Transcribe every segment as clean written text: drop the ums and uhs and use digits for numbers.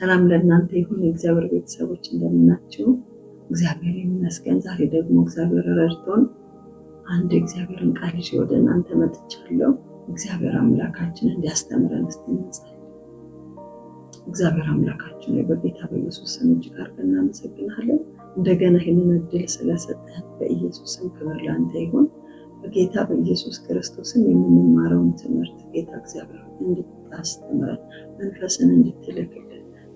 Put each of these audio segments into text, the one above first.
ሰላም ለእናንተ ይሁን የእግዚአብሔር ቤተሰቦች እንደምናችሁ፣ እግዚአብሔር ይመስገን። ዛሬ ደግሞ እግዚአብሔር ረድቶን አንድ የእግዚአብሔርን ቃል ይዤ ወደ እናንተ መጥቻለሁ። እግዚአብሔር አምላካችን እንዲያስተምረን እስቲ እንጸልይ። እግዚአብሔር አምላካችን ሆይ በጌታ በኢየሱስ ስም እጅግ አድርገን እናመሰግናለን። እንደገና ይህንን እድል ስለሰጠህን በኢየሱስ ስም ክብር ለአንተ ይሁን። በጌታ በኢየሱስ ክርስቶስም የምንማረውን ትምህርት ጌታ እግዚአብሔር እንድታስተምረን መንፈስን እንድትልክልን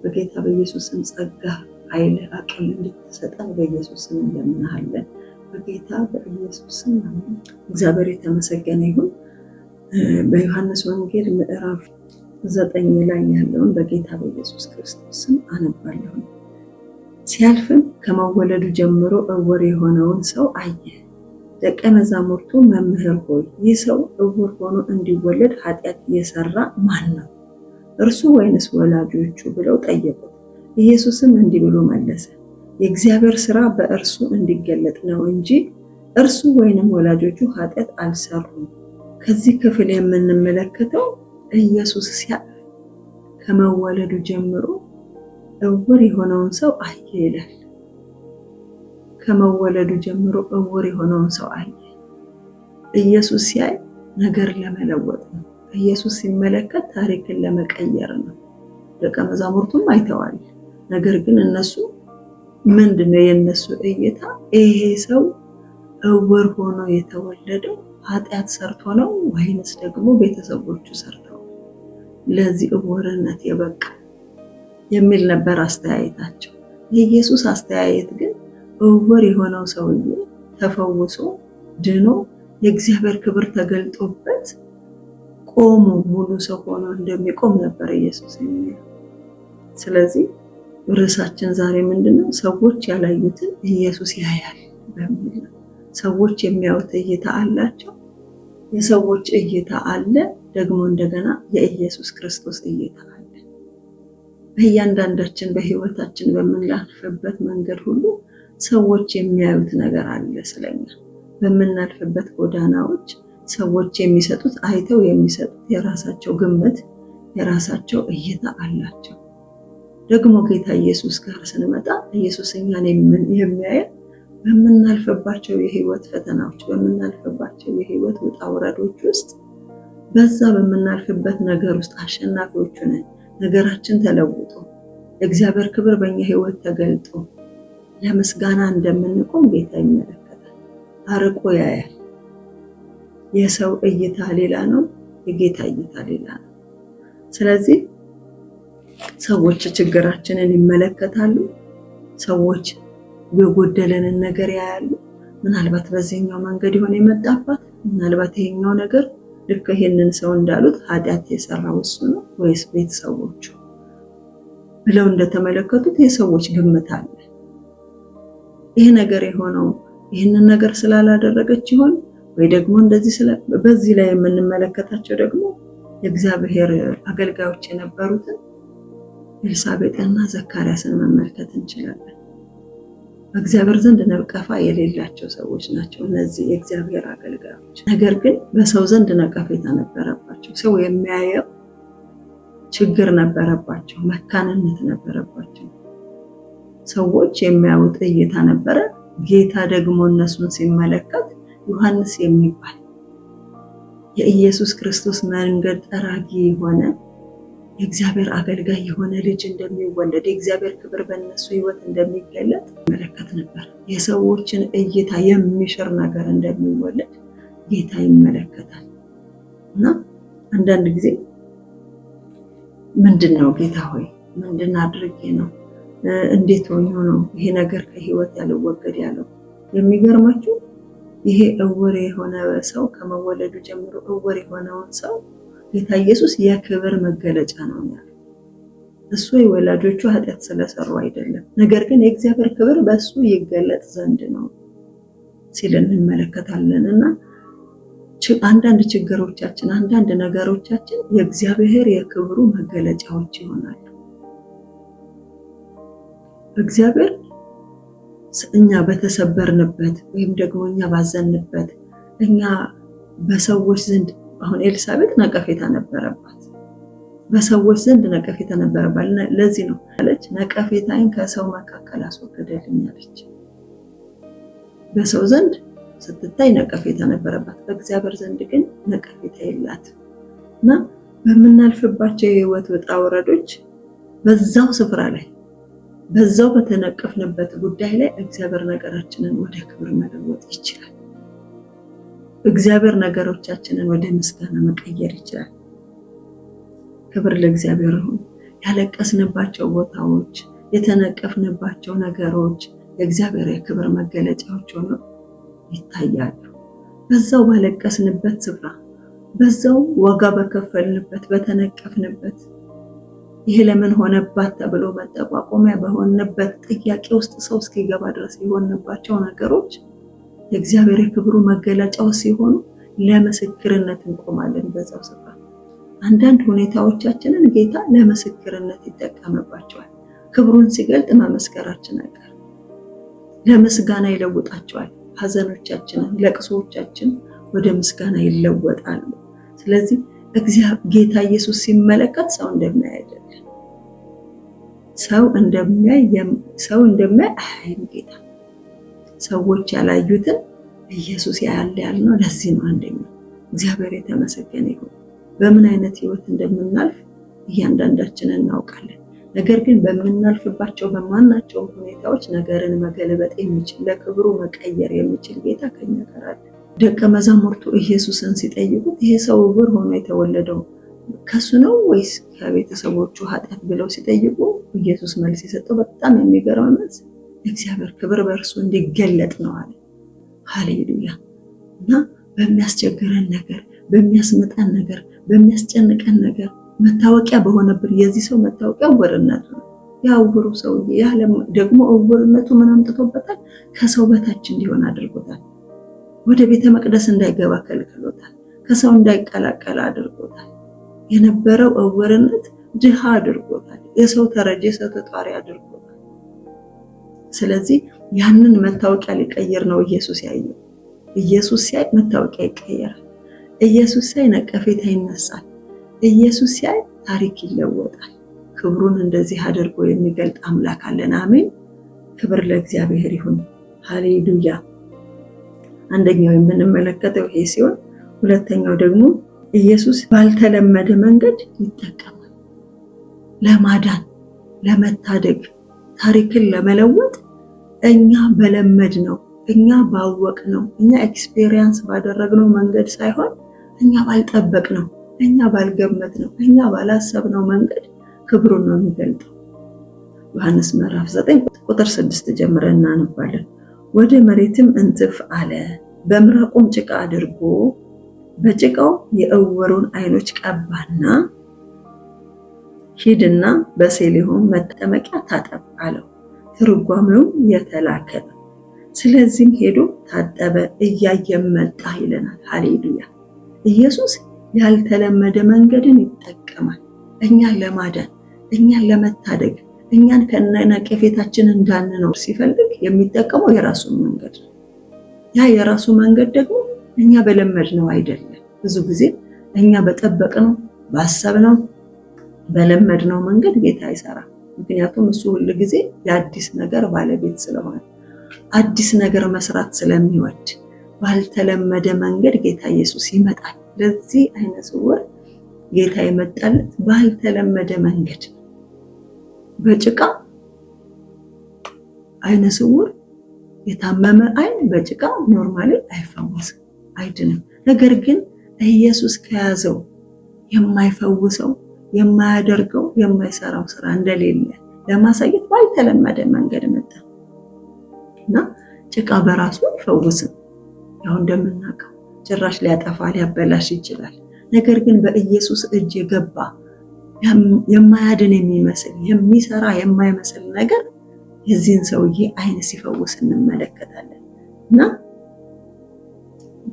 በጌታ በኢየሱስ ስም ጸጋ፣ ኃይል፣ አቅም እንድትሰጠን በኢየሱስ ስም እንለምንሃለን። በጌታ በኢየሱስ ስም እግዚአብሔር የተመሰገነ ይሁን። በዮሐንስ ወንጌል ምዕራፍ 9 ላይ ያለውን በጌታ በኢየሱስ ክርስቶስ ስም አነባለሁ። ሲያልፍም ከመወለዱ ጀምሮ እውር የሆነውን ሰው አየ። ደቀ መዛሙርቱ መምህር ሆይ ይህ ሰው እውር ሆኖ እንዲወለድ ኃጢአት የሰራ ማን ነው? እርሱ ወይንስ ወላጆቹ ብለው ጠየቁት። ኢየሱስም እንዲህ ብሎ መለሰ፣ የእግዚአብሔር ሥራ በእርሱ እንዲገለጥ ነው እንጂ እርሱ ወይንም ወላጆቹ ኃጢአት አልሰሩም። ከዚህ ክፍል የምንመለከተው ኢየሱስ ሲያልፍ ከመወለዱ ጀምሮ እውር የሆነውን ሰው አየ ይላል። ከመወለዱ ጀምሮ እውር የሆነውን ሰው አየ። ኢየሱስ ሲያይ ነገር ለመለወጥ ነው። ኢየሱስ ሲመለከት ታሪክን ለመቀየር ነው። ደቀ መዛሙርቱም አይተዋል። ነገር ግን እነሱ ምንድነው የእነሱ እይታ? ይሄ ሰው እውር ሆኖ የተወለደው ኃጢአት ሰርቶ ነው ወይንስ ደግሞ ቤተሰቦቹ ሰርተው ለዚህ እውርነት የበቃ የሚል ነበር አስተያየታቸው። የኢየሱስ አስተያየት ግን እውር የሆነው ሰውዬ ተፈውሶ ድኖ የእግዚአብሔር ክብር ተገልጦበት ቆሞ ሙሉ ሰው ሆኖ እንደሚቆም ነበር ኢየሱስ የሚለው። ስለዚህ ርዕሳችን ዛሬ ምንድነው? ሰዎች ያላዩትን ኢየሱስ ያያል በሚል ነው። ሰዎች የሚያዩት እይታ አላቸው። የሰዎች እይታ አለ፣ ደግሞ እንደገና የኢየሱስ ክርስቶስ እይታ አለ። በእያንዳንዳችን በህይወታችን በምናልፍበት መንገድ ሁሉ ሰዎች የሚያዩት ነገር አለ ስለኛ። በምናልፍበት ጎዳናዎች ሰዎች የሚሰጡት አይተው የሚሰጡት የራሳቸው ግምት የራሳቸው እይታ አላቸው። ደግሞ ጌታ ኢየሱስ ጋር ስንመጣ ኢየሱስ እኛን የሚያየን በምናልፍባቸው የህይወት ፈተናዎች፣ በምናልፍባቸው የህይወት ውጣ ውረዶች ውስጥ በዛ በምናልፍበት ነገር ውስጥ አሸናፊዎቹ ነን። ነገራችን ተለውጦ የእግዚአብሔር ክብር በእኛ ህይወት ተገልጦ ለምስጋና እንደምንቆም ጌታ ይመለከታል፣ አርቆ ያያል። የሰው እይታ ሌላ ነው፣ የጌታ እይታ ሌላ ነው። ስለዚህ ሰዎች ችግራችንን ይመለከታሉ። ሰዎች የጎደለንን ነገር ያያሉ። ምናልባት በዚህኛው መንገድ ይሆን የመጣባት፣ ምናልባት ይሄኛው ነገር ልክ ይሄንን ሰው እንዳሉት ኃጢአት የሰራው እሱ ነው ወይስ ቤተሰቦቹ ብለው እንደተመለከቱት የሰዎች ግምት አለ። ይሄ ነገር የሆነው ይህንን ነገር ስላላደረገች ይሆን ወይ ደግሞ እንደዚህ በዚህ ላይ የምንመለከታቸው ደግሞ የእግዚአብሔር አገልጋዮች የነበሩትን ኤልሳቤጥና ዘካርያስን መመልከት እንችላለን። በእግዚአብሔር ዘንድ ነቀፋ የሌላቸው ሰዎች ናቸው እነዚህ የእግዚአብሔር አገልጋዮች። ነገር ግን በሰው ዘንድ ነቀፌታ ነበረባቸው። ሰው የሚያየው ችግር ነበረባቸው፣ መካንነት ነበረባቸው። ሰዎች የሚያዩት እይታ ነበረ። ጌታ ደግሞ እነሱን ሲመለከት ዮሐንስ የሚባል የኢየሱስ ክርስቶስ መንገድ ጠራጊ የሆነ የእግዚአብሔር አገልጋይ የሆነ ልጅ እንደሚወለድ የእግዚአብሔር ክብር በእነሱ ሕይወት እንደሚገለጥ ይመለከት ነበር። የሰዎችን እይታ የሚሽር ነገር እንደሚወለድ ጌታ ይመለከታል። እና አንዳንድ ጊዜ ምንድን ነው ጌታ ሆይ ምንድን አድርጌ ነው እንዴት ሆኖ ነው ይሄ ነገር ከህይወት ያልወገድ ያለው? የሚገርማችሁ ይሄ እውር የሆነ ሰው ከመወለዱ ጀምሮ እውር የሆነውን ሰው ጌታ ኢየሱስ የክብር መገለጫ ነው ያለው። እሱ የወላጆቹ ኃጢአት ስለሰሩ አይደለም፣ ነገር ግን የእግዚአብሔር ክብር በእሱ ይገለጥ ዘንድ ነው ሲል እንመለከታለን። እና አንዳንድ ችግሮቻችን፣ አንዳንድ ነገሮቻችን የእግዚአብሔር የክብሩ መገለጫዎች ይሆናሉ። እግዚአብሔር እኛ በተሰበርንበት ወይም ደግሞ እኛ ባዘንበት እኛ በሰዎች ዘንድ አሁን ኤልሳቤጥ ነቀፌታ ነበረባት። በሰዎች ዘንድ ነቀፌታ ነበረባት። ለዚህ ነው አለች፣ ነቀፌታዬን ከሰው መካከል አስወገደልኝ አለች። በሰው ዘንድ ስትታይ ነቀፌታ ነበረባት፣ በእግዚአብሔር ዘንድ ግን ነቀፌታ የላትም። እና በምናልፍባቸው የህይወት ውጣ ውረዶች በዛው ስፍራ ላይ በዛው በተነቀፍንበት ጉዳይ ላይ እግዚአብሔር ነገራችንን ወደ ክብር መለወጥ ይችላል። እግዚአብሔር ነገሮቻችንን ወደ ምስጋና መቀየር ይችላል። ክብር ለእግዚአብሔር ይሁን። ያለቀስንባቸው ቦታዎች፣ የተነቀፍንባቸው ነገሮች የእግዚአብሔር የክብር መገለጫዎች ሆነው ይታያሉ። በዛው ባለቀስንበት ስፍራ፣ በዛው ዋጋ በከፈልንበት፣ በተነቀፍንበት፣ ይሄ ለምን ሆነባት ተብሎ መጠቋቆሚያ በሆንበት፣ ጥያቄ ውስጥ ሰው እስኪገባ ድረስ የሆንባቸው ነገሮች የእግዚአብሔር የክብሩ መገለጫው ሲሆኑ ለምስክርነት እንቆማለን በዛው ስፍራ። አንዳንድ ሁኔታዎቻችንን ጌታ ለምስክርነት ይጠቀምባቸዋል። ክብሩን ሲገልጥ መመስከራችን አይቀርም። ለምስጋና ይለውጣቸዋል። ሐዘኖቻችንን፣ ለቅሶዎቻችን ወደ ምስጋና ይለወጣሉ። ስለዚህ ጌታ ኢየሱስ ሲመለከት ሰው እንደሚያይ አይደለም። ሰው እንደሚያይ አያይም ጌታ። ሰዎች ያላዩትን ኢየሱስ ያያል ያልነው ለዚህ ነው። አንደኛው እግዚአብሔር የተመሰገነ ይሁን። በምን አይነት ህይወት እንደምናልፍ እያንዳንዳችን እናውቃለን። ነገር ግን በምናልፍባቸው በማናቸውም ሁኔታዎች ነገርን መገልበጥ የሚችል፣ ለክብሩ መቀየር የሚችል ጌታ ከኛ ጋር አለ። ደቀ መዛሙርቱ ኢየሱስን ሲጠይቁት ይሄ ሰው ዕውር ሆኖ የተወለደው ከሱ ነው ወይስ ከቤተሰቦቹ ኃጢአት ብለው ሲጠይቁ ኢየሱስ መልስ የሰጠው በጣም የሚገርም መልስ የእግዚአብሔር ክብር በእርሱ እንዲገለጥ ነው አለ። ሃሌሉያ! እና በሚያስቸግረን ነገር፣ በሚያስመጣን ነገር፣ በሚያስጨንቀን ነገር መታወቂያ በሆነብን፣ የዚህ ሰው መታወቂያ ዕውርነቱ ነው። ያ ዕውሩ ሰውዬ ደግሞ ዕውርነቱ ምን አምጥቶበታል? ከሰው በታች እንዲሆን አድርጎታል። ወደ ቤተ መቅደስ እንዳይገባ ከልክሎታል። ከሰው እንዳይቀላቀል አድርጎታል። የነበረው ዕውርነት ድሃ አድርጎታል። የሰው ተረጂ፣ የሰው ተጧሪ አድርጎታል። ስለዚህ ያንን መታወቂያ ሊቀይር ነው ኢየሱስ ያየው። ኢየሱስ ሲያይ መታወቂያ ይቀየራል። ኢየሱስ ሲያይ ነቀፌታ ይነሳል። ኢየሱስ ሲያይ ታሪክ ይለወጣል። ክብሩን እንደዚህ አድርጎ የሚገልጥ አምላክ አለን። አሜን። ክብር ለእግዚአብሔር ይሁን። ሃሌሉያ። አንደኛው የምንመለከተው ይሄ ሲሆን፣ ሁለተኛው ደግሞ ኢየሱስ ባልተለመደ መንገድ ይጠቀማል። ለማዳን፣ ለመታደግ፣ ታሪክን ለመለወጥ እኛ በለመድነው፣ እኛ ባወቅነው፣ እኛ experience ባደረግነው መንገድ ሳይሆን እኛ ባልጠበቅነው፣ እኛ ባልገመትነው፣ እኛ ባላሰብነው መንገድ ክብሩን ነው የሚገልጠው። ዮሐንስ ምዕራፍ 9 ቁጥር 6 ጀምረን እናነባለን። ወደ መሬትም እንትፍ አለ፣ በምራቁም ጭቃ አድርጎ በጭቃው የዕውሩን ዓይኖች ቀባና ሂድና በሴሊሆም መጠመቂያ ታጠብ አለው። ትርጓሜውም የተላከ ነው። ስለዚህም ሄዶ ታጠበ፣ እያየም መጣ ይለናል። ሃሌሉያ! ኢየሱስ ያልተለመደ መንገድን ይጠቀማል። እኛን ለማዳን፣ እኛን ለመታደግ፣ እኛን ከነነቀፌታችን እንዳንኖር ሲፈልግ የሚጠቀመው የራሱን መንገድ ነው። ያ የራሱ መንገድ ደግሞ እኛ በለመድነው አይደለም። ብዙ ጊዜ እኛ በጠበቅነው፣ ባሰብነው፣ በለመድነው መንገድ ጌታ አይሰራም። ምክንያቱም እሱ ሁል ጊዜ የአዲስ ነገር ባለቤት ስለሆነ፣ አዲስ ነገር መስራት ስለሚወድ ባልተለመደ መንገድ ጌታ ኢየሱስ ይመጣል። ለዚህ አይነ ስውር ጌታ የመጣለት ባልተለመደ መንገድ በጭቃ። አይነ ስውር የታመመ አይን በጭቃ normally አይፈወስም፣ አይድንም። ነገር ግን ኢየሱስ ከያዘው የማይፈውሰው፣ የማያደርገው፣ የማይሰራው ስራ እንደሌለ ለማሳየት ባልተለመደ መንገድ መጣ እና ጭቃ በራሱ አይፈውስም። ያው እንደምናውቀው ጭራሽ ሊያጠፋ ሊያበላሽ ይችላል። ነገር ግን በኢየሱስ እጅ የገባ የማያድን የሚመስል፣ የሚሰራ የማይመስል ነገር የዚህን ሰውዬ አይን ሲፈውስ እንመለከታለን። እና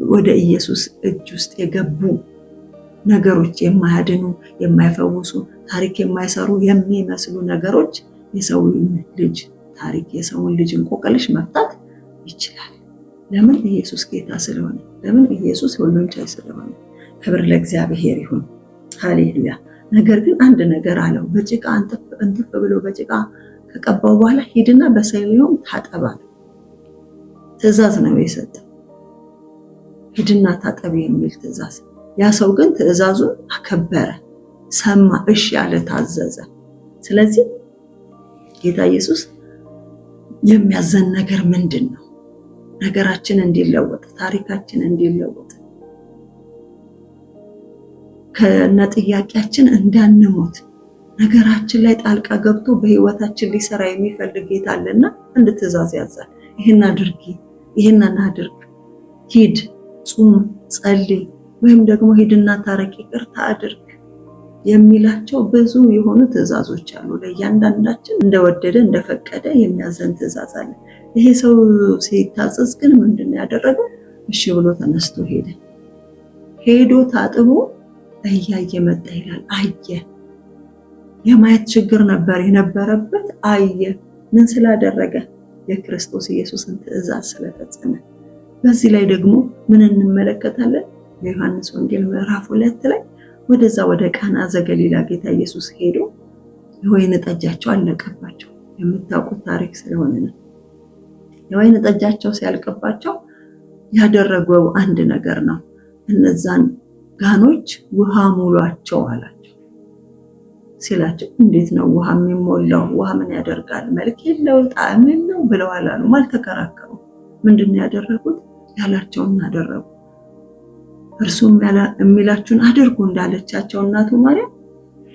ወደ ኢየሱስ እጅ ውስጥ የገቡ ነገሮች የማያድኑ፣ የማይፈውሱ፣ ታሪክ የማይሰሩ የሚመስሉ ነገሮች የሰውን ልጅ ታሪክ፣ የሰውን ልጅ እንቆቅልሽ መፍታት ይችላል። ለምን? ኢየሱስ ጌታ ስለሆነ። ለምን? ኢየሱስ ሁሉን ቻይ ስለሆነ። ክብር ለእግዚአብሔር ይሁን። ሃሌሉያ። ነገር ግን አንድ ነገር አለው። በጭቃ እንትፍ ብሎ በጭቃ ከቀባው በኋላ ሂድና በሰሊሆም ታጠብ አለው። ትእዛዝ ነው የሰጠው፣ ሂድና ታጠብ የሚል ትእዛዝ። ያ ሰው ግን ትእዛዙን አከበረ፣ ሰማ፣ እሺ ያለ፣ ታዘዘ። ስለዚህ ጌታ ኢየሱስ የሚያዘን ነገር ምንድን ነው? ነገራችን እንዲለወጥ፣ ታሪካችን እንዲለወጥ፣ ከነጥያቄያችን እንዳንሞት ነገራችን ላይ ጣልቃ ገብቶ በህይወታችን ሊሰራ የሚፈልግ ጌታ አለና አንድ ትእዛዝ ያዛል። ይህን አድርጊ፣ ይህን አድርግ፣ ሂድ፣ ጹም፣ ጸልይ፣ ወይም ደግሞ ሂድና ታረቅ፣ ይቅርታ አድርግ የሚላቸው ብዙ የሆኑ ትእዛዞች አሉ። ለእያንዳንዳችን እንደወደደ እንደፈቀደ የሚያዘን ትእዛዝ አለ። ይሄ ሰው ሲታዘዝ ግን ምንድን ነው ያደረገው? እሺ ብሎ ተነስቶ ሄደ። ሄዶ ታጥቦ እያየ መጣ ይላል። አየ። የማየት ችግር ነበር የነበረበት። አየ። ምን ስላደረገ? የክርስቶስ ኢየሱስን ትእዛዝ ስለፈጸመ። በዚህ ላይ ደግሞ ምን እንመለከታለን? የዮሐንስ ወንጌል ምዕራፍ 2 ላይ ወደዛ ወደ ቃና ዘገሊላ ጌታ ኢየሱስ ሄዶ የወይን ጠጃቸው አለቀባቸው። የምታውቁት ታሪክ ስለሆነ ነው። የወይን ጠጃቸው ሲያልቅባቸው ያደረገው አንድ ነገር ነው። እነዛን ጋኖች ውሃ ሙሏቸው አላቸው። ሲላቸው እንዴት ነው ውሃ የሚሞላው? ውሃ ምን ያደርጋል? መልክ የለው ጣዕም የለው ብለው አላሉም፣ አልተከራከሩም። ምንድን ነው ያደረጉት? ያላቸውን አደረጉ። እርሱም የሚላችሁን አድርጉ እንዳለቻቸው እናቱ ማርያም፣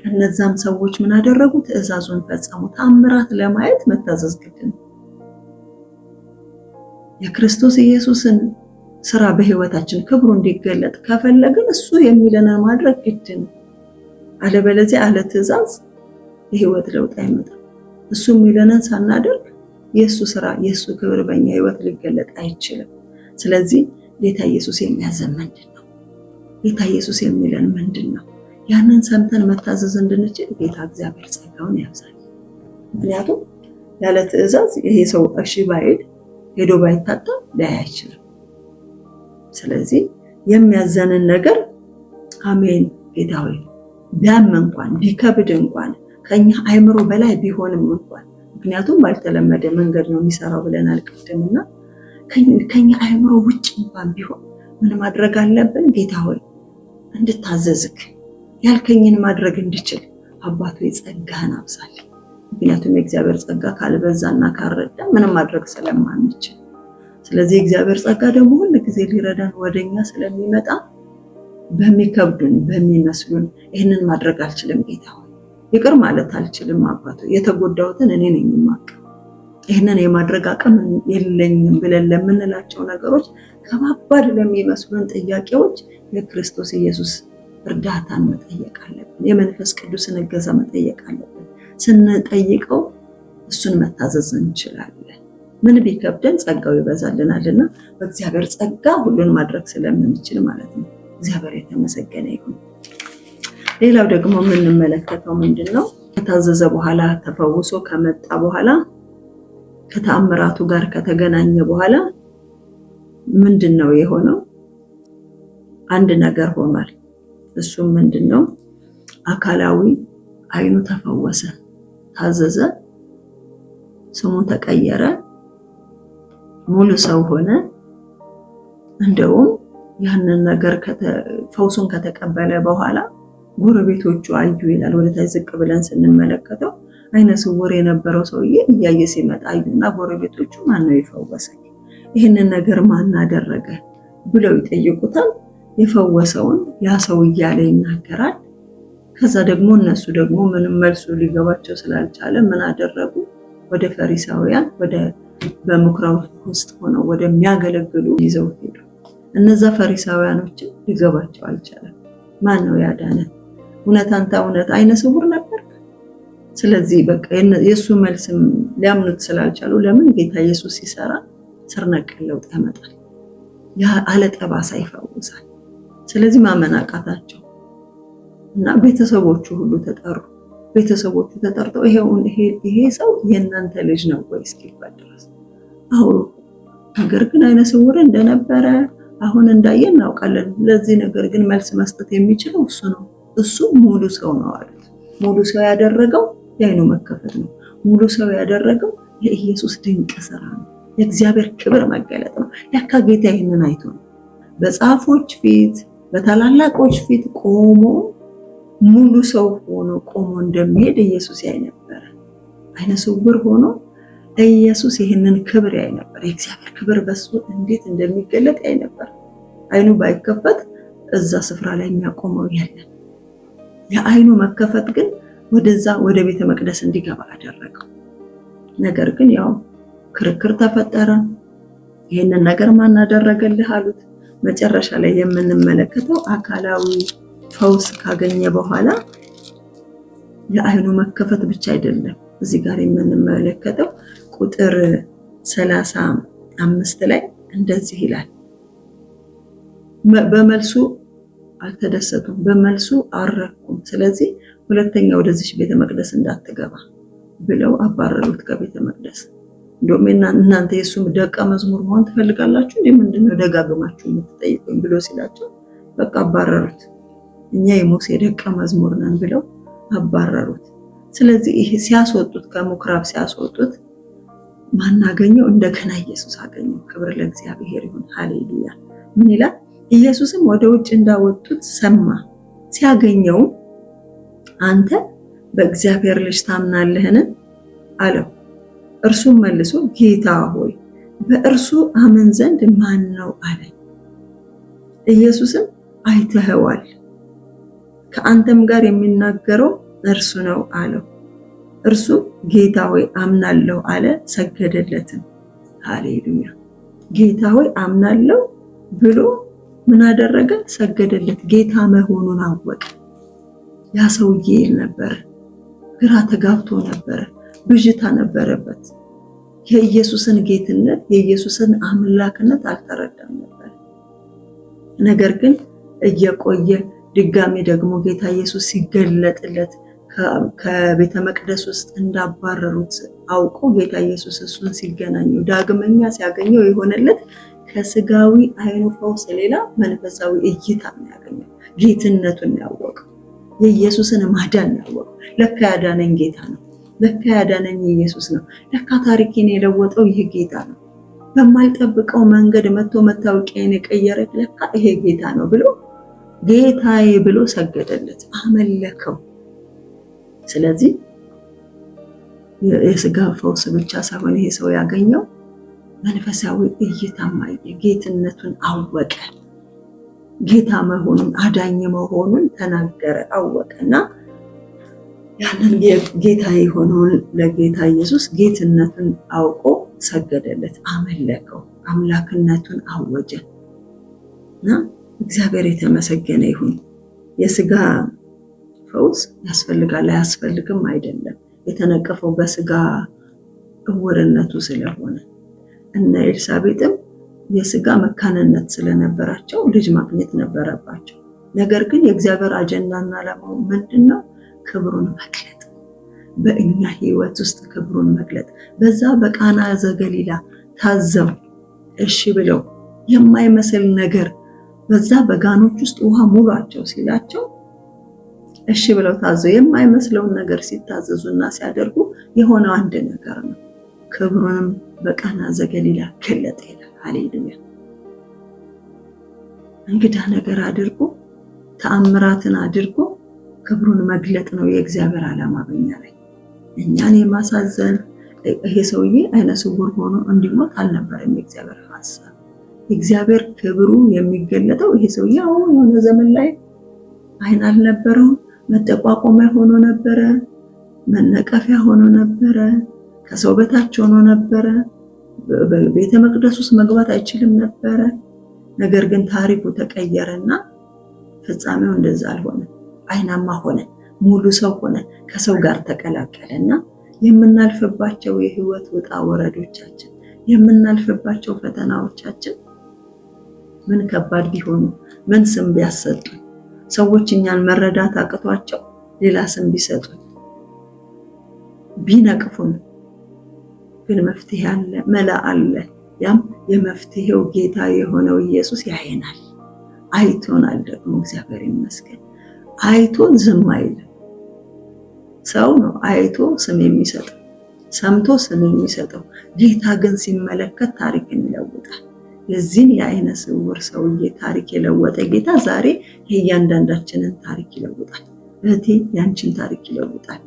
እነዛም ሰዎች ምን አደረጉ? ትእዛዙን ፈጸሙ። ታምራት ለማየት መታዘዝ ግድ ነው። የክርስቶስ ኢየሱስን ስራ በህይወታችን ክብሩ እንዲገለጥ ከፈለግን እሱ የሚለንን ማድረግ ግድ ነው። አለበለዚያ አለ ትእዛዝ የህይወት ለውጥ አይመጣም። እሱ የሚለንን ሳናደርግ የእሱ ስራ የእሱ ክብር በእኛ ህይወት ሊገለጥ አይችልም። ስለዚህ ጌታ ኢየሱስ የሚያዘን ምንድን ነው? ጌታ ኢየሱስ የሚለን ምንድን ነው? ያንን ሰምተን መታዘዝ እንድንችል ጌታ እግዚአብሔር ጸጋውን ያብዛል። ምክንያቱም ያለ ትእዛዝ ይሄ ሰው እሺ ባይል ሄዶ ባይታጠብ ሊያይ አይችልም። ስለዚህ የሚያዘንን ነገር አሜን ጌታ ሆይ ቢያም እንኳን ቢከብድ እንኳን ከኛ አይምሮ በላይ ቢሆንም እንኳን፣ ምክንያቱም ባልተለመደ መንገድ ነው የሚሰራው ብለናል ቅድምና፣ ከኛ አይምሮ ውጭ እንኳን ቢሆን ምን ማድረግ አለብን? ጌታ ሆይ እንድታዘዝክ ያልከኝን ማድረግ እንድችል አባቱ ጸጋህን አብዛልኝ። ምክንያቱም የእግዚአብሔር ጸጋ ካልበዛና ካልረዳ ምንም ማድረግ ስለማንችል፣ ስለዚህ የእግዚአብሔር ጸጋ ደግሞ ሁል ጊዜ ሊረዳን ወደኛ ስለሚመጣ በሚከብዱን በሚመስሉን ይህንን ማድረግ አልችልም ጌታ ሆይ ይቅር ማለት አልችልም አባቱ የተጎዳሁትን እኔ ነኝ የማውቀው፣ ይህንን የማድረግ አቅም የለኝም ብለን ለምንላቸው ነገሮች፣ ከባባድ ለሚመስሉን ጥያቄዎች የክርስቶስ ኢየሱስ እርዳታን መጠየቅ አለብን። የመንፈስ ቅዱስን እገዛ መጠየቅ አለብን። ስንጠይቀው እሱን መታዘዝ እንችላለን። ምን ቢከብደን ጸጋው ይበዛልናልና በእግዚአብሔር ጸጋ ሁሉን ማድረግ ስለምንችል ማለት ነው። እግዚአብሔር የተመሰገነ ይሁን። ሌላው ደግሞ የምንመለከተው ምንድን ነው? ከታዘዘ በኋላ ተፈውሶ ከመጣ በኋላ ከተአምራቱ ጋር ከተገናኘ በኋላ ምንድን ነው የሆነው? አንድ ነገር ሆኗል። እሱም ምንድን ነው? አካላዊ አይኑ ተፈወሰ፣ ታዘዘ፣ ስሙ ተቀየረ፣ ሙሉ ሰው ሆነ። እንደውም ያንን ነገር ፈውሱን ከተቀበለ በኋላ ጎረቤቶቹ አዩ ይላል። ወደ ታች ዝቅ ብለን ስንመለከተው አይነ ስውር የነበረው ሰውዬ እያየ ሲመጣ አዩና ጎረቤቶቹ ማን ነው የፈወሰኝ? ይህንን ነገር ማን አደረገ? ብለው ይጠይቁታል። የፈወሰውን ያ ሰው እያለ ይናገራል። ከዛ ደግሞ እነሱ ደግሞ ምንም መልሱ ሊገባቸው ስላልቻለ ምን አደረጉ? ወደ ፈሪሳውያን ወደ በምኩራብ ውስጥ ሆነው ወደሚያገለግሉ ይዘው ሄዱ። እነዛ ፈሪሳውያኖችም ሊገባቸው አልቻለም። ማን ነው ያዳነ? እውነት አንተ እውነት አይነ ስውር ነበርክ? ስለዚህ በቃ የእሱ መልስም ሊያምኑት ስላልቻሉ፣ ለምን ጌታ ኢየሱስ ሲሰራ ስር ነቀል ለውጥ ያመጣል፣ ያ አለ ጠባሳ ይፈውሳል። ስለዚህ ማመን አቃታቸው እና ቤተሰቦቹ ሁሉ ተጠሩ። ቤተሰቦቹ ተጠርተው ይሄ ሰው የእናንተ ልጅ ነው ወይ እስኪባል ድረስ፣ አዎ፣ ነገር ግን አይነ ስውር እንደነበረ አሁን እንዳየ እናውቃለን። ለዚህ ነገር ግን መልስ መስጠት የሚችለው እሱ ነው። እሱ ሙሉ ሰው ነው አሉት። ሙሉ ሰው ያደረገው የዓይኑ መከፈት ነው። ሙሉ ሰው ያደረገው የኢየሱስ ድንቅ ስራ ነው። የእግዚአብሔር ክብር መገለጥ ነው። ለካ ጌታ ይህንን አይቶ ነው በጻፎች ፊት በታላላቆች ፊት ቆሞ ሙሉ ሰው ሆኖ ቆሞ እንደሚሄድ ኢየሱስ ያይ ነበረ። ዓይነ ስውር ሆኖ ኢየሱስ ይህንን ክብር ያይ ነበር። የእግዚአብሔር ክብር በሱ እንዴት እንደሚገለጥ ያይ ነበር። ዓይኑ ባይከፈት እዛ ስፍራ ላይ የሚያቆመው የለም። የዓይኑ መከፈት ግን ወደዛ ወደ ቤተ መቅደስ እንዲገባ አደረገው። ነገር ግን ያው ክርክር ተፈጠረ። ይህንን ነገር ማን አደረገልህ አሉት። መጨረሻ ላይ የምንመለከተው አካላዊ ፈውስ ካገኘ በኋላ የዓይኑ መከፈት ብቻ አይደለም። እዚህ ጋር የምንመለከተው ቁጥር 35 ላይ እንደዚህ ይላል። በመልሱ አልተደሰቱም፣ በመልሱ አልረኩም። ስለዚህ ሁለተኛ ወደዚች ቤተ መቅደስ እንዳትገባ ብለው አባረሩት ከቤተ መቅደስ። እንደውም እናንተ የእሱም ደቀ መዝሙር መሆን ትፈልጋላችሁ እንዴ? ምንድነው ደጋግማችሁ የምትጠይቁኝ ብሎ ሲላቸው በቃ አባረሩት። እኛ የሙሴ ደቀ መዝሙር ነን ብለው አባረሩት። ስለዚህ ይሄ ሲያስወጡት፣ ከምኩራብ ሲያስወጡት ማናገኘው እንደገና ኢየሱስ አገኘው። ክብር ለእግዚአብሔር ይሁን፣ ሃሌሉያ። ምን ይላል? ኢየሱስም ወደ ውጭ እንዳወጡት ሰማ። ሲያገኘው አንተ በእግዚአብሔር ልጅ ታምናለህን? አለው። እርሱም መልሶ ጌታ ሆይ በእርሱ አምን ዘንድ ማን ነው አለ። ኢየሱስም አይተኸዋል፣ ከአንተም ጋር የሚናገረው እርሱ ነው አለው። እርሱም ጌታ ሆይ አምናለሁ አለ፣ ሰገደለትም። ሃሌሉያ። ጌታ ሆይ አምናለሁ ብሎ ምን አደረገ? ሰገደለት። ጌታ መሆኑን አወቀ። ያ ሰውዬ ይል ነበረ፣ ግራ ተጋብቶ ነበረ፣ ብዥታ ነበረበት። የኢየሱስን ጌትነት የኢየሱስን አምላክነት አልተረዳም ነበር። ነገር ግን እየቆየ ድጋሚ ደግሞ ጌታ ኢየሱስ ሲገለጥለት ከቤተ መቅደስ ውስጥ እንዳባረሩት አውቆ ጌታ ኢየሱስ እሱን ሲገናኘው ዳግመኛ ሲያገኘው የሆነለት ከስጋዊ ዓይኑ ፈውስ ሌላ መንፈሳዊ እይታ ነው ያገኘው። ጌትነቱን ያወቀው፣ የኢየሱስን ማዳን ያወቀው። ለካ ያዳነኝ ጌታ ነው፣ ለካ ያዳነኝ ኢየሱስ ነው፣ ለካ ታሪኬን የለወጠው ይህ ጌታ ነው፣ በማልጠብቀው መንገድ መጥቶ መታወቂያዬን የቀየረ ለካ ይሄ ጌታ ነው ብሎ ጌታዬ ብሎ ሰገደለት፣ አመለከው። ስለዚህ የስጋ ፈውስ ብቻ ሳይሆን ይሄ ሰው ያገኘው መንፈሳዊ እይታም አየ፣ ጌትነቱን አወቀ፣ ጌታ መሆኑን አዳኝ መሆኑን ተናገረ፣ አወቀ እና ያንን ጌታ የሆነውን ለጌታ ኢየሱስ ጌትነቱን አውቆ ሰገደለት፣ አመለከው፣ አምላክነቱን አወጀ እና እግዚአብሔር የተመሰገነ ይሁን። የስጋ ፈውስ ያስፈልጋል አያስፈልግም አይደለም። የተነቀፈው በስጋ እውርነቱ ስለሆነ እነ ኤልሳቤጥም የስጋ መካንነት ስለነበራቸው ልጅ ማግኘት ነበረባቸው። ነገር ግን የእግዚአብሔር አጀንዳና ዓላማው ምንድን ነው? ክብሩን መግለጥ፣ በእኛ ሕይወት ውስጥ ክብሩን መግለጥ። በዛ በቃና ዘገሊላ ታዘው እሺ ብለው የማይመስል ነገር በዛ በጋኖች ውስጥ ውሃ ሙሏቸው ሲላቸው እሺ ብለው ታዘው የማይመስለውን ነገር ሲታዘዙና ሲያደርጉ የሆነው አንድ ነገር ነው። ክብሩንም በቃና ዘገሊላ ገለጠ ይላል። ሃሌሉያ! እንግዳ ነገር አድርጎ ተአምራትን አድርጎ ክብሩን መግለጥ ነው የእግዚአብሔር ዓላማ በእኛ ላይ። እኛን የማሳዘን ይሄ ሰውዬ ዓይነ ስውር ሆኖ እንዲሞት አልነበረም የእግዚአብሔር ሀሳብ። የእግዚአብሔር ክብሩ የሚገለጠው ይሄ ሰውዬ አሁን የሆነ ዘመን ላይ ዓይን አልነበረውም፣ መጠቋቆሚያ ሆኖ ነበረ፣ መነቀፊያ ሆኖ ነበረ፣ ከሰው በታች ሆኖ ነበረ፣ ቤተ መቅደስ ውስጥ መግባት አይችልም ነበረ። ነገር ግን ታሪኩ ተቀየረና ፍጻሜው እንደዛ አልሆነ። ዓይናማ ሆነ፣ ሙሉ ሰው ሆነ፣ ከሰው ጋር ተቀላቀለና የምናልፍባቸው የህይወት ውጣ ወረዶቻችን፣ የምናልፍባቸው ፈተናዎቻችን ምን ከባድ ቢሆኑ፣ ምን ስም ቢያሰጡን፣ ሰዎች እኛን መረዳት አቅቷቸው ሌላ ስም ቢሰጡን፣ ቢነቅፉን፣ ግን መፍትሄ አለ፣ መላ አለ። ያም የመፍትሄው ጌታ የሆነው ኢየሱስ ያየናል፣ አይቶናል። ደግሞ እግዚአብሔር ይመስገን አይቶን ዝም አይልም። ሰው ነው አይቶ ስም የሚሰጠው፣ ሰምቶ ስም የሚሰጠው። ጌታ ግን ሲመለከት ታሪክን ይለውጣል። የዚህን የዓይነ ስውር ሰውዬ ታሪክ የለወጠ ጌታ ዛሬ የእያንዳንዳችንን ታሪክ ይለውጣል። እህቴ ያንቺን ታሪክ ይለውጣል።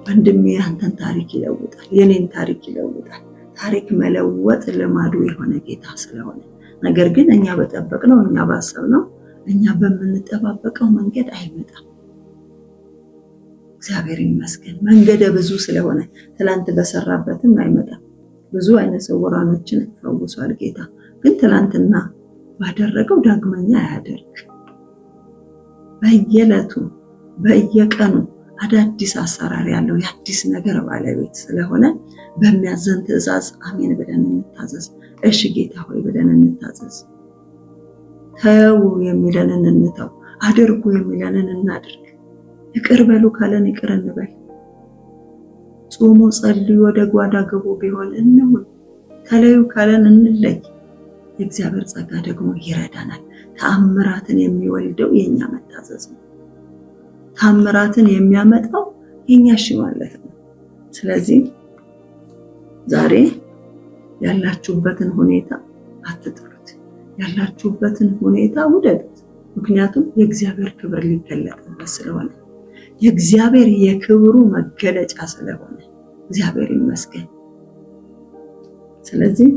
ወንድሜ ያንተን ታሪክ ይለውጣል። የኔን ታሪክ ይለውጣል። ታሪክ መለወጥ ልማዱ የሆነ ጌታ ስለሆነ፣ ነገር ግን እኛ በጠበቅነው፣ እኛ ባሰብነው፣ እኛ በምንጠባበቀው መንገድ አይመጣም። እግዚአብሔር ይመስገን መንገደ ብዙ ስለሆነ ትላንት በሰራበትም አይመጣም። ብዙ ዓይነ ስውራኖችን ፈውሷል ጌታ፣ ግን ትላንትና ባደረገው ዳግመኛ አያደርግ። በየዕለቱ በየቀኑ አዳዲስ አሰራር ያለው የአዲስ ነገር ባለቤት ስለሆነ በሚያዘን ትእዛዝ አሜን ብለን እንታዘዝ። እሺ ጌታ ሆይ ብለን እንታዘዝ። ተው የሚለንን እንተው፣ አድርጉ የሚለንን እናድርግ። ይቅር በሉ ካለን ይቅር እንበል። ጾሙ፣ ጸልዩ፣ ወደ ጓዳ ግቡ ቢሆን እንሁን። ተለዩ ካለን እንለይ። የእግዚአብሔር ጸጋ ደግሞ ይረዳናል። ተአምራትን የሚወልደው የኛ መታዘዝ ነው። ተአምራትን የሚያመጣው የኛ እሺ ማለት ነው። ስለዚህ ዛሬ ያላችሁበትን ሁኔታ አትጥሉት። ያላችሁበትን ሁኔታ ውደዱት። ምክንያቱም የእግዚአብሔር ክብር ሊገለጥበት ስለሆነ፣ የእግዚአብሔር የክብሩ መገለጫ ስለሆነ እግዚአብሔር ይመስገን። ስለዚህ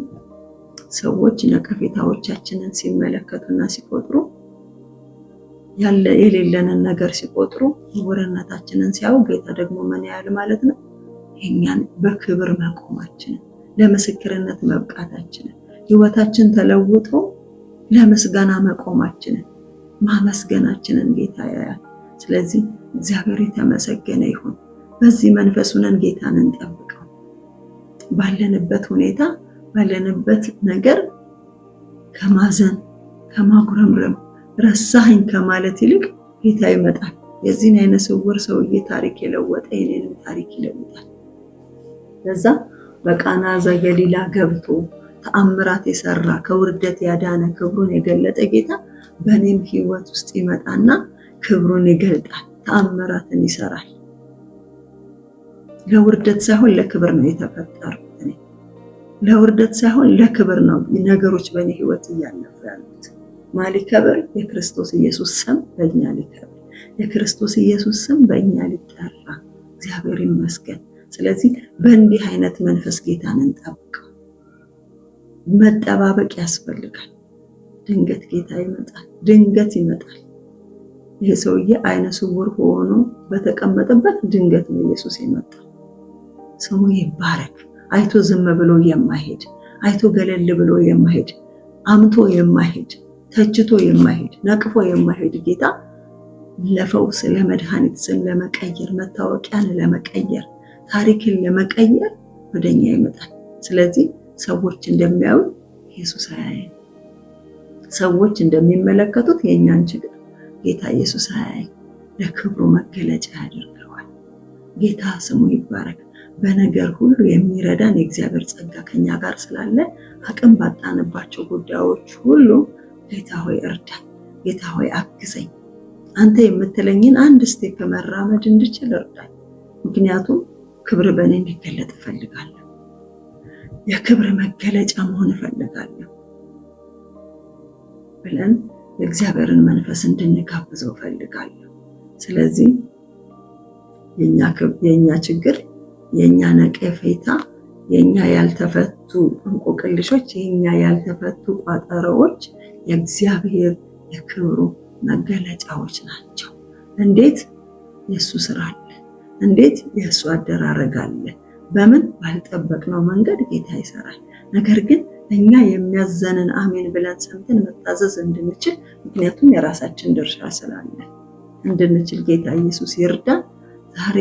ሰዎች ነቀፌታዎቻችንን ሲመለከቱና ሲቆጥሩ፣ ያለ የሌለንን ነገር ሲቆጥሩ፣ ዕውርነታችንን ሲያዩ ጌታ ደግሞ ምን ያህል ማለት ነው የኛን በክብር መቆማችንን፣ ለምስክርነት መብቃታችንን፣ ሕይወታችን ተለውጦ ለምስጋና መቆማችንን፣ ማመስገናችንን ጌታ ያያል። ስለዚህ እግዚአብሔር የተመሰገነ ይሁን። በዚህ መንፈስ ሆነን ጌታን እንጠብቀው። ባለንበት ሁኔታ፣ ባለንበት ነገር ከማዘን፣ ከማጉረምረም፣ ረሳኸኝ ከማለት ይልቅ ጌታ ይመጣል። የዚህን ዓይነ ስውር ሰውዬ ታሪክ የለወጠ የኔንም ታሪክ ይለውጣል። ለዛ በቃና ዘገሊላ ገብቶ ተአምራት የሰራ፣ ከውርደት ያዳነ፣ ክብሩን የገለጠ ጌታ በእኔም ሕይወት ውስጥ ይመጣና ክብሩን ይገልጣል፣ ተአምራትን ይሰራል። ለውርደት ሳይሆን ለክብር ነው የተፈጠርኩት እኔ። ለውርደት ሳይሆን ለክብር ነው ነገሮች በእኔ ሕይወት እያለፉ ያሉት። ማ ሊከብር? የክርስቶስ ኢየሱስ ስም በእኛ ሊከብር፣ የክርስቶስ ኢየሱስ ስም በእኛ ሊጠራ። እግዚአብሔር ይመስገን። ስለዚህ በእንዲህ አይነት መንፈስ ጌታን እንጠብቀው። መጠባበቅ ያስፈልጋል። ድንገት ጌታ ይመጣል። ድንገት ይመጣል። ይሄ ሰውዬ ዓይነ ስውር ሆኖ በተቀመጠበት ድንገት ነው ኢየሱስ የመጣው። ስሙ ይባረክ። አይቶ ዝም ብሎ የማይሄድ፣ አይቶ ገለል ብሎ የማይሄድ፣ አምቶ የማይሄድ፣ ተችቶ የማይሄድ፣ ነቅፎ የማይሄድ ጌታ ለፈውስ፣ ለመድኃኒት፣ ስም ለመቀየር፣ መታወቂያን ለመቀየር፣ ታሪክን ለመቀየር ወደኛ ይመጣል። ስለዚህ ሰዎች እንደሚያዩ ኢየሱስ አያይም። ሰዎች እንደሚመለከቱት የእኛን ችግር ጌታ ኢየሱስ አያይም። ለክብሩ መገለጫ ያደርገዋል። ጌታ ስሙ ይባረክ። በነገር ሁሉ የሚረዳን የእግዚአብሔር ጸጋ ከኛ ጋር ስላለ አቅም ባጣንባቸው ጉዳዮች ሁሉ ጌታ ሆይ እርዳኝ፣ ጌታ ሆይ አግዘኝ፣ አንተ የምትለኝን አንድ step መራመድ እንድችል እርዳኝ። ምክንያቱም ክብር በእኔ እንዲገለጥ እፈልጋለሁ። የክብር መገለጫ መሆን እፈልጋለሁ ብለን የእግዚአብሔርን መንፈስ እንድንጋብዘው እፈልጋለሁ። ስለዚህ የኛ ችግር፣ የኛ ነቀፌታ፣ የኛ ያልተፈቱ እንቆቅልሾች፣ የኛ ያልተፈቱ ቋጠሮዎች የእግዚአብሔር የክብሩ መገለጫዎች ናቸው። እንዴት የእሱ ስራ አለ? እንዴት የእሱ አደራረግ አለ? በምን ባልጠበቅነው መንገድ ጌታ ይሰራል። ነገር ግን እኛ የሚያዘንን አሜን ብለን ሰምተን መታዘዝ እንድንችል፣ ምክንያቱም የራሳችን ድርሻ ስላለ እንድንችል ጌታ ኢየሱስ ይርዳን። ዛሬ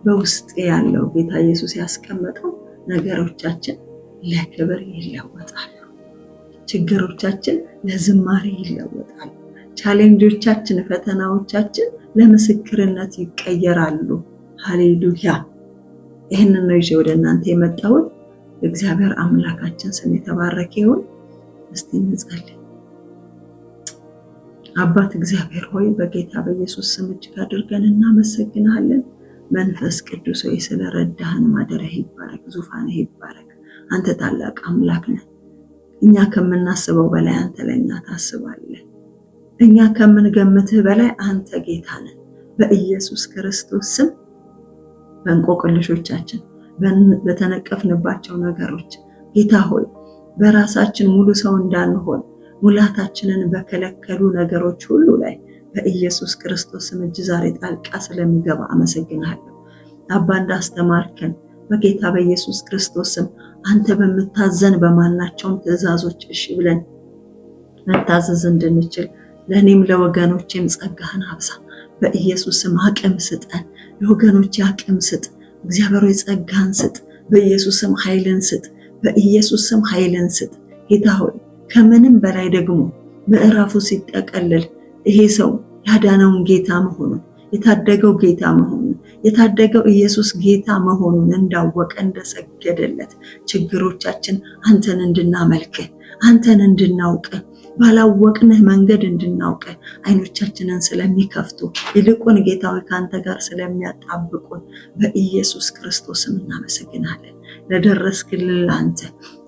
በውስጤ ያለው ጌታ ኢየሱስ ያስቀመጠው ነገሮቻችን ለክብር ይለወጣሉ። ችግሮቻችን ለዝማሬ ይለወጣሉ። Challenge ኦቻችን፣ ፈተናዎቻችን ለምስክርነት ይቀየራሉ። ሃሌሉያ! ይህንን ነው ይዤ ወደ እናንተ የመጣሁት። እግዚአብሔር አምላካችን ስም የተባረከ ይሁን። እስቲ እንጸልይ። አባት እግዚአብሔር ሆይ በጌታ በኢየሱስ ስም እጅግ አድርገን እናመሰግናለን። መንፈስ ቅዱስ ሆይ ስለረዳህን ማደሪያህ ይባረክ፣ ዙፋንህ ይባረክ። አንተ ታላቅ አምላክ ነህ። እኛ ከምናስበው በላይ አንተ ለእኛ ታስባለህ። እኛ ከምንገምትህ በላይ አንተ ጌታ ነህ። በኢየሱስ ክርስቶስ ስም በእንቆቅልሾቻችን፣ በተነቀፍንባቸው ነገሮች ጌታ ሆይ በራሳችን ሙሉ ሰው እንዳንሆን ሙላታችንን በከለከሉ ነገሮች ሁሉ ላይ በኢየሱስ ክርስቶስ ስም እጅ ዛሬ ጣልቃ ስለሚገባ አመሰግናለሁ። አባ እንዳስተማርከን በጌታ በኢየሱስ ክርስቶስ ስም አንተ በምታዘን በማናቸውም ትእዛዞች እሺ ብለን መታዘዝ እንድንችል ለእኔም ለወገኖቼም ጸጋህን አብዛ። በኢየሱስ ስም አቅም ስጠን። ለወገኖቼ አቅም ስጥ። እግዚአብሔር ሆይ ጸጋህን ስጥ። በኢየሱስ ስም ኃይልን ስጥ። በኢየሱስ ስም ኃይልን ስጥ። ጌታ ሆይ ከምንም በላይ ደግሞ ምዕራፉ ሲጠቀለል ይሄ ሰው ያዳነውን ጌታ መሆኑን፣ የታደገው ጌታ መሆኑን፣ የታደገው ኢየሱስ ጌታ መሆኑን እንዳወቀ እንደሰገደለት ችግሮቻችን አንተን እንድናመልክህ፣ አንተን እንድናውቅህ፣ ባላወቅንህ መንገድ እንድናውቅህ አይኖቻችንን ስለሚከፍቱ፣ ይልቁን ጌታ ሆይ ከአንተ ጋር ስለሚያጣብቁን በኢየሱስ ክርስቶስም እናመሰግናለን። ለደረስክልን ለአንተ፣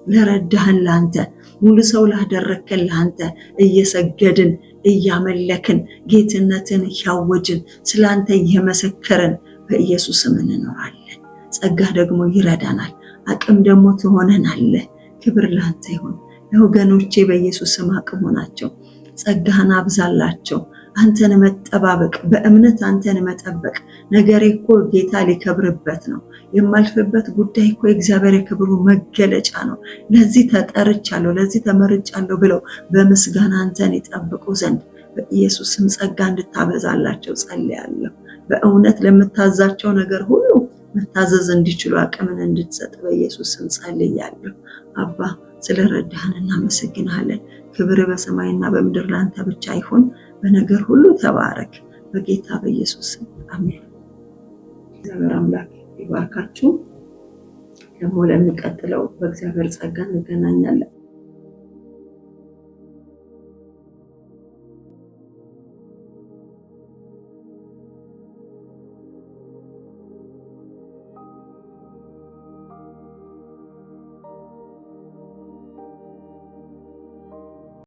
ለረዳህን ለአንተ፣ ሙሉ ሰው ላደረግከን ለአንተ እየሰገድን እያመለክን ጌትነትን እያወጅን ስላንተ እየመሰከርን በኢየሱስም እንኖራለን። ጸጋ ደግሞ ይረዳናል፣ አቅም ደግሞ ትሆነናለህ። ክብር ላንተ ይሁን። ለወገኖቼ በኢየሱስ ስም አቅም ሆናቸው፣ ጸጋህን አብዛላቸው። አንተን መጠባበቅ፣ በእምነት አንተን መጠበቅ። ነገሬ እኮ ጌታ ሊከብርበት ነው። የማልፍበት ጉዳይ እኮ የእግዚአብሔር የክብሩ መገለጫ ነው። ለዚህ ተጠርቻለሁ፣ ለዚህ ተመርጫለሁ ብለው በምስጋና አንተን ይጠብቁ ዘንድ በኢየሱስ ስም ጸጋ እንድታበዛላቸው ጸልያለሁ። በእውነት ለምታዛቸው ነገር ሁሉ መታዘዝ እንዲችሉ አቅምን እንድትሰጥ በኢየሱስ ስም ጸልያለሁ። አባ ስለረዳህን እናመሰግንሃለን። ክብር በሰማይና በምድር ላንተ ብቻ ይሁን። በነገር ሁሉ ተባረክ። በጌታ በኢየሱስ ስም አሜን። እግዚአብሔር አምላክ ይባርካችሁ። ደግሞ ለሚቀጥለው በእግዚአብሔር ጸጋ እንገናኛለን።